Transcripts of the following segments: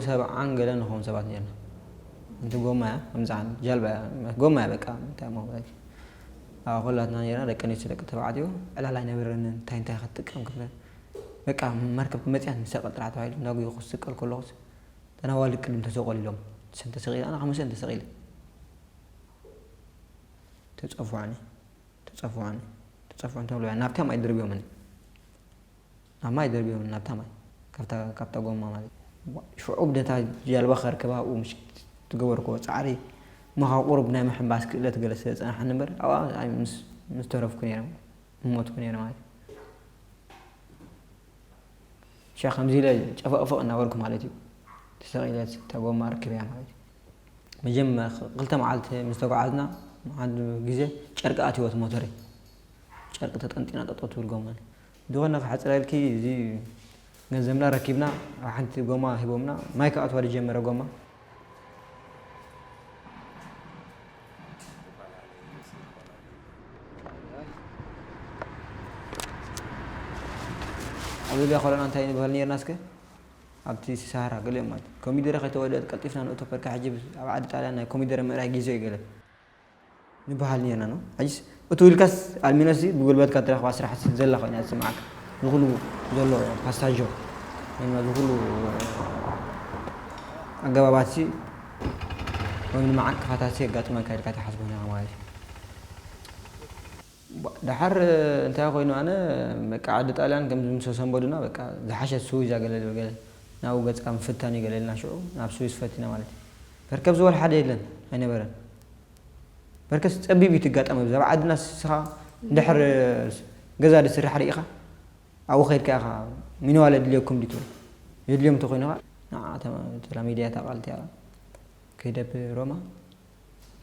ሰብዓን ገለ ንኸውን ሰባት ነርና። እንቲ ጎማ እያ፣ ከምዚ ዓይነት ጃልባ እያ፣ ጎማ እያ በቃ፣ እንታይ እሞ ማለት እዩ። ኣብ ኩላትና ነርና፣ ደቂ ኣንስትዮ፣ ደቂ ተባዕትዮ፣ ዕላል ኣይነበረንን፣ እንታይ እንታይ ክትጥቀም ክትብል። በቃ መርከብ ክመጽእ እያ፣ ንሰቀል ጥራሕ ተባሂሉ፣ እንዳጉዩ ክስቀል ከለኹስ፣ እተን ኣዋልድ ቅድም ተሰቀሉ ኢሎም፣ ንሰን ተሰቂለ፣ ኣነ ካብ ንሰን ተሰቂለ። ተጸፍዖኒ፣ ተጸፍዖኒ፣ ተጸፍዖኒ ተብሎ፣ ናብታ ማይ ደርብዮምኒ። ናብ ማይ ደርብዮም ናብታ ማይ፣ ካብታ፣ ካብታ ጎማ ማለት እዩ። ሽዑ ብደታ ጃልባ ከርክባ ኣብኡ ምሽ ትገበርክዎ ጻዕሪ፣ እሞ ካብ ቁሩብ ናይ ምሕንባስ ክእለት ገለ ስለ ዝጸናሓኒ እምበር፣ ኣብኣ ኣይ ምስ፣ ምስ ተረፍኩ ነይረ፣ ምሞትኩ ነይረ ማለት እዩ። ሻ ከምዚ ኢለ ጨፈቕፈቕ እናበልኩ ማለት እዩ። ተሰቒለ እታ ጎማ ርክብያ ማለት እዩ። መጀመ-፣ ክልተ መዓልቲ ምስ ተጓዓዝና፣ ሓደ ግዜ ጨርቂ ኣትይዎ እቲ ሞተረይ። ጨርቂ ተጠንጢና ጠጠው ትብል ጎማ። ዝኾነ ክሓጽረልኪ፣ እዚ ገንዘብና ረኪብና፣ ኣብ ሓንቲ ጎማ ሂቦምና፣ ማይ ክኣትዋ ዝጀመረ ጎማ። ኣብ ሊብያ ከለና እንታይ ንበሃል ነርና እስከ? ኣብቲ ሰሃራ ገሊኦም ማለት፣ ኮሚደረ ከይተወልዐት ቀልጢፍና ንእቶ ፐርካ፣ ሕጂ ኣብ ዓዲ ጣልያን ናይ ኮሚደረ ምእራይ ግዜ እዩ ገለ ንበሃል ነርና ነው። ሕጂስ እቱ ኢልካስ ኣልሚኖሲ ብጉልበትካ ትረኽባ ስራሕ ዘላ ኮይና ትስምዓካ። ዝኹሉ ዘሎ ፓስታጆ ወይ ድማ ዝኹሉ ኣገባባትሲ ወይ ድማ ዓንቅፋታትሲ የጋጥመካ ኢልካ ትሓስቦ ነኻ ማለት እዩ። ባ-፣ ደሓር እንታይ ኮይኑ ኣነ በቃ ዓዲ ጣልያን ከም ምስ ሰንበዱና በቃ ዝሓሸት ስዊዝ እያ ገለ ገለ ናብኡ ገጽካ ምፍታን እዩ ገለ ኢልና ሽዑ ናብ ስዊዝ ፈቲና ማለት እዩ። መርከብ ዝበል ሓደ የለን ኣይነበረን። በርከስ ጸቢብ እዩ ትጋጠም። ኣብዚ ኣብ ዓድና ንስኻ እንድሕር ገዛ ዝስራሕ ርኢኻ ኣብኡ ከይድካ ኢኻ ሚኒዋል የድልየኩም ድዩ ትብል። የድልዮም እንተኾይኑ ኸዓ ንዓ ተማ-፣ ተላሚድያ እታ ቃል እቲኣ። ከይደ ብሮማ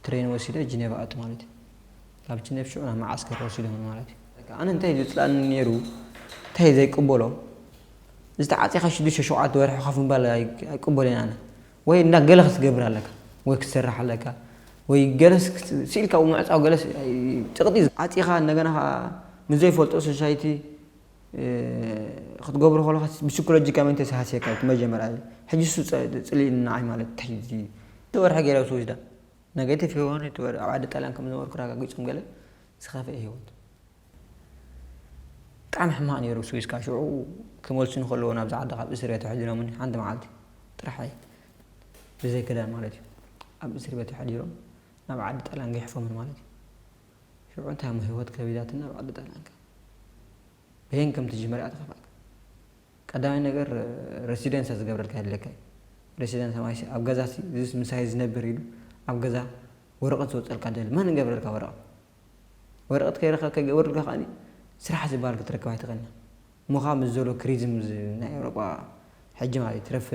ትሬን ወሲደ ጅኔቫ ኣቱ ማለት እዩ። ካብ ጅኔቭ ሽዑ ናብ መዓስከር ወሲዶም ማለት እዩ። ኣነ እንታይ እዩ ዝጽልኣኒ ነይሩ፣ እንታይ እዩ ዘይቅበሎ፣ ዝተዓጺኻ ሽዱሽተ ሸውዓተ ወርሒ ኮፍ ምባል ኣይ-፣ ኣይቅበሎን ኣነ። ወይ እንዳ ገለ ክትገብር ኣለካ፣ ወይ ክትሰርሕ ኣለካ፣ ወይ ገለ ስ-፣ ስኢልካ ምዕጻው ገለ ስ-፣ ኣይ-፣ ጽቕጢ እዩ። ዓጺኻ እንደገና ኸኣ ምስ ዘይፈልጦ ሶሳይቲ፣ እ፣ ክትገብሮ ከለኻ ብስይኮሎጂካመንት ተሰሃስየካ እቲ መጀመርያ። ሕጂ እሱ ጸ-፣ ጽልኢኒ ንዓይ ማለት ሕጂ እቲ ወርሒ ገይረ ኣብ ስዊዝ ዳ ኔጌቲቭ ይኸውን፣ እቲ ወር-፣ ኣብ ዓዲ ጣልያን ከም ዝነበርኩ ረጋጊጾም ገለ ዝኸፍአ ህይወት። ብጣዕሚ ሕማቕ ነይሩ ስዊዝ። ካብ ሽዑ ክመልሱኒ ከለዎ ናብዚ ዓዲ ካብ እስር ቤት ኣሕዲሮምኒ ሓንቲ መዓልቲ ጥራሕ እየ ብዘይ ክዳን ማለት እዩ ኣብ እስር ቤት ኣሕዲሮም ናብ ዓዲ ጣልያን ገይሖምኒ ማለት እዩ። ሽዑ እንታይ እሞ ህይወት ከቢዳትና ኣብ ዓዲ ጣልያን ከ በየን ከም ትጅምር እያ ትኸፍኣካ። ቀዳማይ ነገር ሬሲደንስ ዝገብረልካ የድልየካ እዩ። ሬሲደንስ ማለት ኣብ ገዛ ሲ-፣ እዚ ምሳይ ዝነብር ኢሉ ኣብ ገዛ ወረቐት ዝወፀልካ ደሊ መን ይገብረልካ ወረቐት? ወረቐት ከይረኸብካ ይገብረልካ ከኣ ስራሕ ዝበሃል ክትረክብ ኣይትኽእልን። እሞ ኸኣ ምስ ዘሎ ክሪዝም ዝ-፣ ናይ ኤውሮጳ ሕጂ ማለት እዩ፣ ትረፍ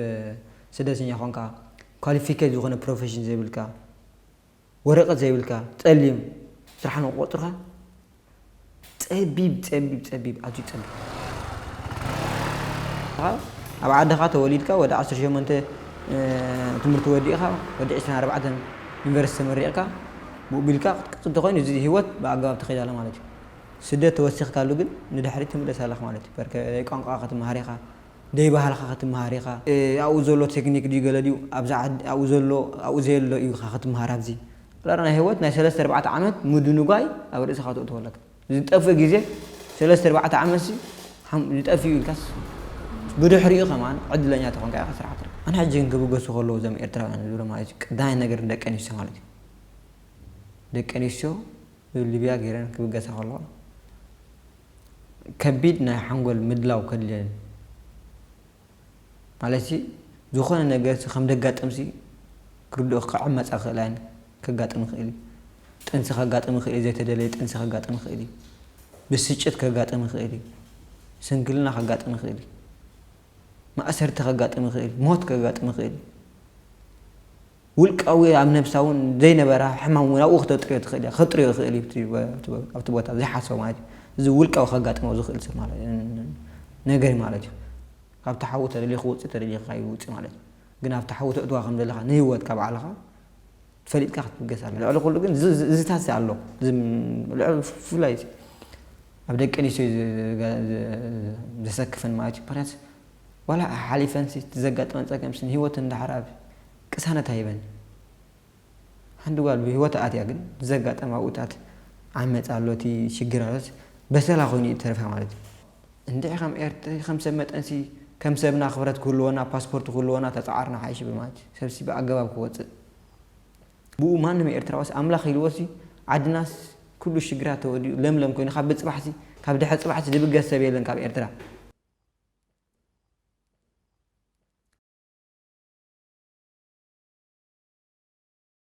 ስደተኛ ኾንካ ኳሊፊኬት ዝኾነ ፕሮፌሽን ዘይብልካ ወረቐት ዘይብልካ ጸሊም ስራሕ ንቆጽርካ ጸቢብ፣ ጸቢብ፣ ጸቢብ፣ ኣዝዩ ጸቢብ። ኣብ ዓድኻ ተወሊድካ ወዲ ዓሰርተ ሸሞንተ፣ እ፣ ትምህርቲ ወዲእኻ ወዲ ዕስራን ኣርባዕተን ዩኒቨርሲቲ ተመሪቕካ ብኡ ቢልካ ክትቅጽል እንተኾይኑ እዚ ህይወት ብኣገባብ ተኸይድ ኣላ ማለት እዩ። ስደት ተወሲኽካሉ ግን ንድሕሪት ትምለስ ኣለኻ ማለት እዩ። በርከ ቋንቋ ክትመሃር ኢኻ፣ ደይ ባህልኻ ክትመሃር ኢኻ። እ፣ ኣብኡ ዘሎ ቴክኒክ ድዩ ገለ ድዩ ኣብዛ ዓዲ፣ ኣብኡ ዘሎ፣ ኣብኡ ዘየሎ እዩ ኢኻ ክትመሃር ኣብዚ። ወላ ናይ ህይወት ናይ ሰለስተ ኣርባዕተ ዓመት ምድንጓይ ኣብ ርእስኻ ተእትዎ ኣለካ። ዝጠፍእ ግዜ ሰለስተ ኣርባዕተ ዓመትሲ ሓም-፣ ዝጠፍእ እዩ ኢልካስ ብድሕሪኡ ከማን ዕድለኛ ተኾንካ ኢኻ ስራሕ ትረክብ። ኣነ ሕጂ ግን ክብገሱ ከለዉ እዞም ኤርትራውያን ዝብሎ ማለት እዩ፣ ቀዳማይ ነገር ንደቂ ኣንስትዮ ማለት እዩ። ደቂ ኣንስትዮ ሊብያ ገይረን ክብገሳ ከለዋ ከቢድ ናይ ሓንጎል ምድላው ከድልየን። ማለትሲ፣ ዝኾነ ነገርሲ ከም ደጋጥምሲ ክርድኦ ክዕመጻ ክእላን ከጋጥም ይኽእል እዩ። ጥንሲ ከጋጥም ይኽእል እዩ፣ ዘይተደለየ ጥንሲ ከጋጥም ይኽእል እዩ። ብስጭት ከጋጥም ይኽእል እዩ። ስንክልና ከጋጥም ይኽእል እዩ። ማእሰርቲ ከጋጥም ይኽእል እዩ። ሞት ከጋጥም ይኽእል እዩ። ውልቃዊ ኣብ ነብሳ እውን ዘይነበራ ሕማም እውን ኣብኡ ክተጥርዮ ትኽእል እያ። ከጥርዮ ይኽእል እዩ እቲ፣ ኣብቲ ቦታ ዘይሓሰቦ ማለት እዩ። እዚ ውልቃዊ ከጋጥሞ ዝኽእል ሰብ ማለት፣ ነገር ማለት እዩ። ካብቲ ሓዊ ተደሊኹ ውፅእ፣ ተደሊኻ ይውፅእ ማለት እዩ። ግን ኣብቲ ሓዊ ተእትዋ ከም ዘለኻ ንህይወትካ ባዕልኻ ፈሊጥካ ክትብገስ ኣለካ። ልዕሊ ኩሉ ግን እዚ፣ እዚ፣ እዚታት ኣሎ። እዚ ልዕሊ ብፍላይ ኣብ ደቂ ኣንስትዮ ዝ-፣ ዝ-፣ ዝ-፣ ዘሰክፈን ማለት እዩ። ምኽንያቱ ዋላ ሓሊፈንሲ እቲ ዘጋጠመን ጸገምሲ ንህይወት እንድሕር ኣብ ቅሳነት ኣይበን። ሓንቲ ጓል ብህይወት ኣትያ ግን ዘጋጠማ ኣብኡታት ዓመፅ ኣሎ፣ እቲ ሽግር ኣሎስ በሰላ ኮይኑ እዩ ተርፋ ማለት እዩ። እንድዒ ከም ኤርትሪ ከም ሰብ መጠንሲ ከም ሰብና ክብረት ክህልወና ፓስፖርት ክህልወና ተፃዓርና ሓይሽ ብማለት እዩ። ሰብሲ ብኣገባብ ክወፅእ ብኡ ማንም ኤርትራዋስ ኣምላኽ ኢልዎሲ ዓድናስ ኩሉ ሽግራት ተወዲኡ ለምለም ኮይኑ ካብ ብፅባሕሲ ካብ ድሕሪ ፅባሕሲ ዝብገስ ሰብ የለን ካብ ኤርትራ።